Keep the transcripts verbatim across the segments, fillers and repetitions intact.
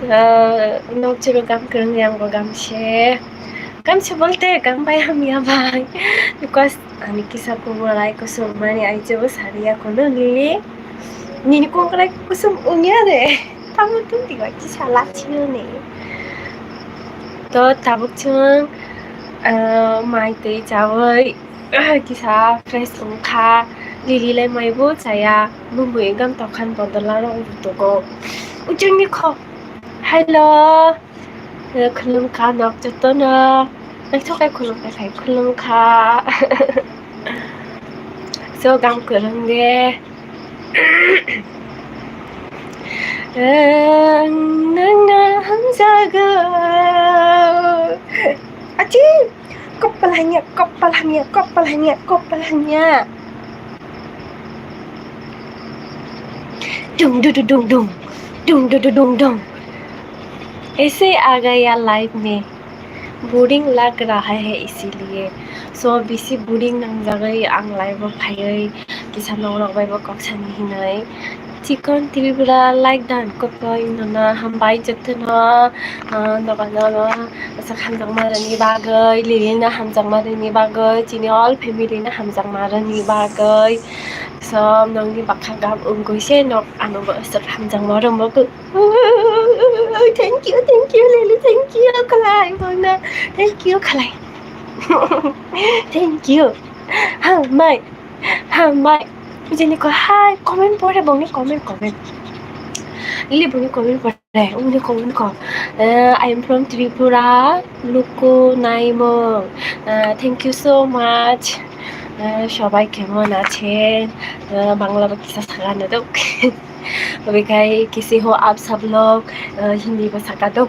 Ah, nokchiro gam kwrwng yang bo gam se. Gam se bolte gam bai hamya bai. Because ani kisa kubulai kusum mani ai jebo sariya kono Lily. Nini kongkrai kusum ungya de. Tamo tun tiwa kisa lachio ne. To tabuk chwng, ah, mai twi chawi, ah, kisa fresh wngkha. Lily lai mai bo chaya. Bumui gam tokhan bodol aro rutugo. Ujungni kho. Hello. Eh, khulumkha nok jotono. Naithok khe khulumkha khai khulumkha. So gam kwrwng de. Ang nangno hamjago. Achi! Kopal hanya, kopal hanya, kopal hanya, kopal hanya. Dung du du dung dung. Dung du du dung dung. ऐसे आ गया लाइफ में। Boring लग रहा है इसीलिए। So bisi boring nangjagwi ang life o phaiwi kisa norok bai bo kok sani hinwi. Chikon Tripura like dan kopoi nono hambai jotono, ah, nogo nogo asa hamjakma rwni bagwi, Lily no hamjakma rwni bagwi, chini all family no hamjakma rwni bagwi. So nokni bakha gam wngwi se nok ano bo aswk hamjakma rwmogwi. Thank you, thank you, Lily, thank you, khalai, mona, thank you, khalai. Thank you. Hambai, hambai. Jeni ko, hi, comment pore, bongni comment, comment. Lily bongni comment pore, bongni comment ko. Eh, I am from Tripura, Luku Naimung. Eh, thank you so much. Eh, সবাই কেমন আছেন? Eh, বাংলা বা কিসা সাগানো দাও। Bekhai kisi ho aap sab log, eh, Hindi bo saka do.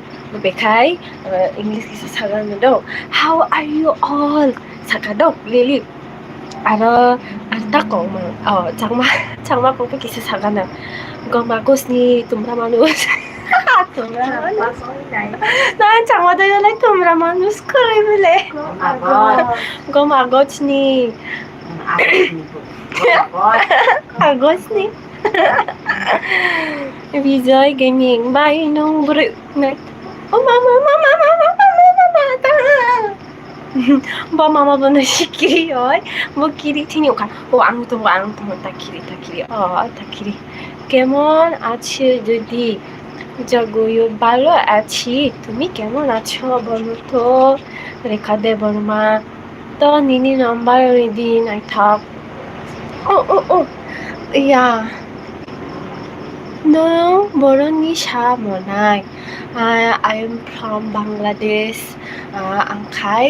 Bekhai, eh, English kisa saka no do. How are you all? Saka do, Lily. Aro, ar ta kok ma, oh, changma, changma kok kisa saka no. Goma gosni tumra manus. Tumra manus. Na changma do lai tumra manus kore bile. Goma gosni. Agosni. Bijoy Gaming, bai nung bwrwi nai. O mama, mama, mama, mama, mama, ta. Bo mama bono sikiri oi, bo kiri thini ukha. O ang tongo, ang tongo, ta kiri, ta kiri, o, ta kiri. কেমন আছো দিদি? জগইও ভালো আছি, তুমি কেমন আছো বলো তো? রেখা Debbarma, To nini number ridi naithok. Oh, oh, oh. Ya. Nwng boroni sa monai. Ah, I am from Bangladesh. Ah, ang khai